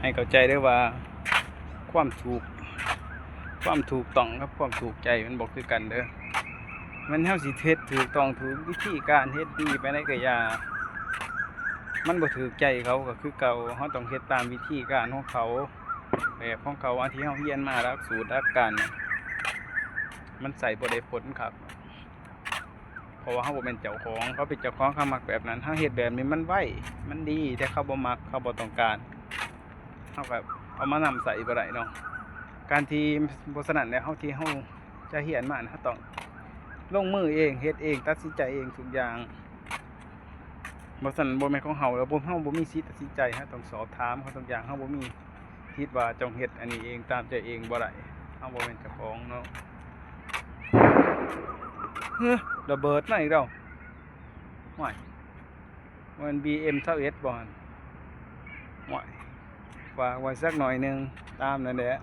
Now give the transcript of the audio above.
ໃຫ້ເຂົ້າໃຈເດີວ່າ ຄວາມຖືກ ຄວາມຖືກຕ້ອງກັບຄວາມຖືກໃຈມັນບໍ່ຄືກັນເດີ. ແມ່ນເຮົາຊິເຮັດຖືກຕ້ອງ ຖືກວິທີການ ເຮັດດີປານໃດກໍຢ່າ ມັນບໍ່ຖືກໃຈເຂົາກໍຄືເກົ່າ. ເຮົາຕ້ອງເຮັດຕາມວິທີການຂອງເຂົາ ແບບຂອງເຂົາ ອັນທີ່ເຮົາຮຽນມາ ຫຼັກສູດຫຼັກການ ມັນໃຊ້ບໍ່ໄດ້ຜົນຄັກ. ເພາະວ່າເຮົາບໍ່ແມ່ນເຈົ້າຂອງ ເຂົາເປັນເຈົ້າຂອງ ເຂົາມັກແບບນັ້ນ. ເຮົາເຮັດແບບນີ້ມັນໄວ ມັນດີ ແຕ່ເຂົາບໍ່ມັກ ເຂົາບໍ່ຕ້ອງການ ເຮົາກໍເອົາມານຳໃຊ້ບໍ່ໄດ້ເນາະ. ການທີ່ ບໍ່ສະນັ້ນແລ້ວ ເຮົາ ທີ່ເຮົາຈະຮຽນມາ ເຮົາຕ້ອງລົງມືເອງ ເຮັດເອງ ຕັດສິນໃຈເອງທຸກຢ່າງ. ບໍ່ຊັ້ນບໍ່ແມ່ນຂອງເຮົາ ແລ້ວບໍ່ ເຮົາບໍ່ມີສິດຕັດສິນໃຈ. ເຮົາຕ້ອງສອບຖາມເຂົາທຸກຢ່າງ ເຮົາບໍ່ມີສິດວ່າຕ້ອງເຮັດອັນນີ້ເອງ ຕາມໃຈເອງບໍ່ໄດ້ ເຮົາບໍ່ແມ່ນເຈົ້າຂອງເນາະ. ເຮີ ລະເບີດມາອີກແລ້ວ. ໂອ້ຍ ມັນບີເອັມຊາວເອັດບໍ່ຫັ້ນ? ໂອ້ຍ ຝາກໄວ້ສັກໜ້ອຍໜຶ່ງ ຕາມນັ້ນແຫຼະ.